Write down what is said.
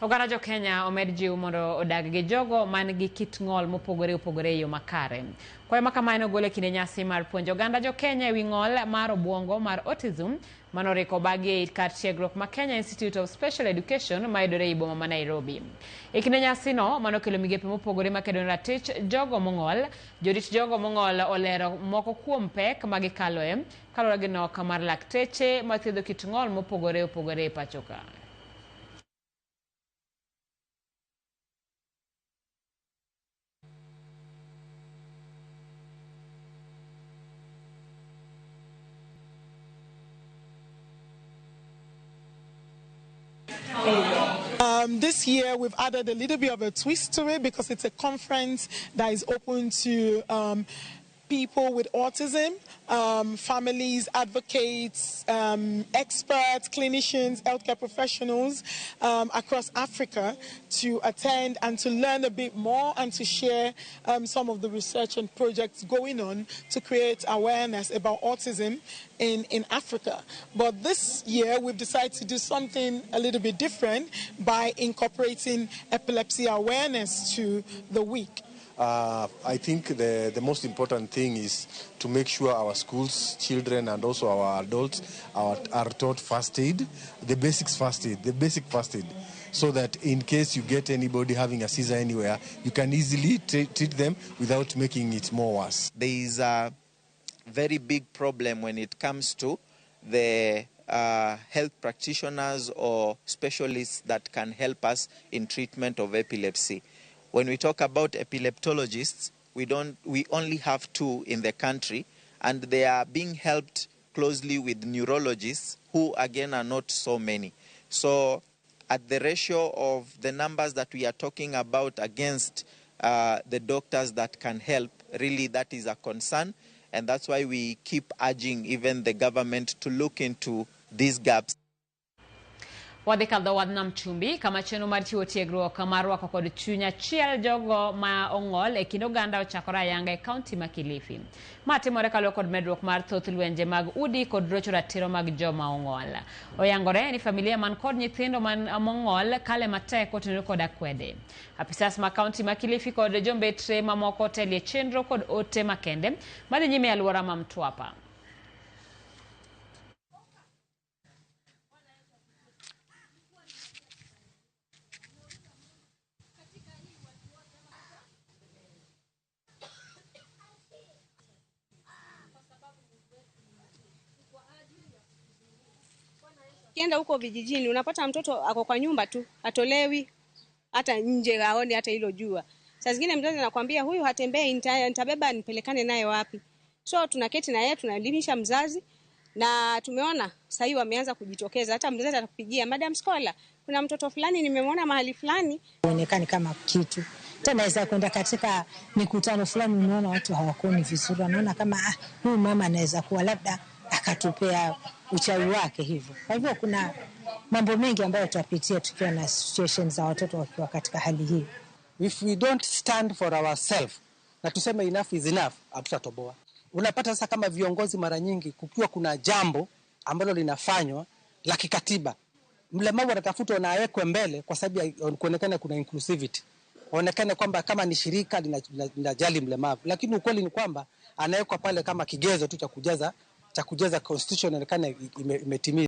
Oganda jo Kenya omed jiw mondo odag gi jogo man gi kit ng'ol mopogore opogore e yo makare. Kwayo ma kamae nogol e kinde nyasi mar puonjo oganda jo Kenya e wi ng'ol mar obuongo mar autism manoriko obagi e kar tiegruok ma Kenya Institute of Special Education mayudore ei boma ma Nairobi. E kinde nyasino manokelo migepe mopogore makedo ne ratich jogo mong'ol, jorit jogo mong'ol olero moko kuom pek ma gikaloe kaluwore gi nok mar lakteche mathiedho kit ng'ol mopogore opogore e pacho ka. This year we've added a little bit of a twist to it because it's a conference that is open to people with autism, families, advocates, experts, clinicians, healthcare professionals across Africa to attend and to learn a bit more and to share some of the research and projects going on to create awareness about autism in Africa. But this year we've decided to do something a little bit different by incorporating epilepsy awareness to the week. I think the most important thing is to make sure our schools, children, and also our adults are taught first aid, the basics first aid, the basic first aid, so that in case you get anybody having a seizure anywhere, you can easily treat them without making it more worse. There is a very big problem when it comes to the health practitioners or specialists that can help us in treatment of epilepsy. When we talk about epileptologists, we only have 2 in the country, and they are being helped closely with neurologists, who again are not so many. So at the ratio of the numbers that we are talking about against the doctors that can help, really that is a concern. And that's why we keep urging even the government to look into these gaps. Wadhi kadho wadh nam chumbi kama chenro mar chiwo tiegruok mar rwako kod chuny achiel jogo ma ong'ol e kind oganda ochakore ayanga e kaunti ma Kilifi. Ma timore kaluwore kod medruok mar thoth lwenje mag udi kod rocho ratiro mag joma ong'ol. Oyangore ni familia man kod nyithindo man mong'ol kale matek kotenore kod akwede. Apisas ma kaunti ma Kilifi kod jombetre mamoko otelie chenro kod ote makende madhi nyime e alwora ma Mtwapa. Ukienda huko vijijini unapata mtoto ako kwa nyumba tu, hatolewi hata nje, haoni hata hilo jua. Saa zingine mzazi anakuambia huyu hatembei, nitabeba nipelekane naye wapi? So tunaketi na yeye, tunaelimisha mzazi, na tumeona sasa hivi wameanza kujitokeza. Hata mzazi atakupigia, Madam Scholar, kuna mtoto fulani nimemwona mahali fulani. Haonekani kama kitu. Tena naweza kwenda katika mikutano fulani, unaona watu hawakuoni vizuri, wanaona kama huyu mama anaweza kuwa labda akatupea uchawi wake hivyo. Kwa hivyo kuna mambo mengi ambayo tutapitia tukiwa na situations za watoto wakiwa katika hali hii. If we don't stand for ourselves na tuseme enough is enough, hatutatoboa. Unapata sasa kama viongozi mara nyingi kukiwa kuna jambo ambalo linafanywa la kikatiba, mlemavu atatafutwa na awekwe mbele kwa sababu ya kuonekana kuna inclusivity, aonekane kwamba kama ni shirika linajali mlemavu, lakini ukweli ni kwamba anawekwa pale kama kigezo tu cha kujaza constitution inaonekana imetimia.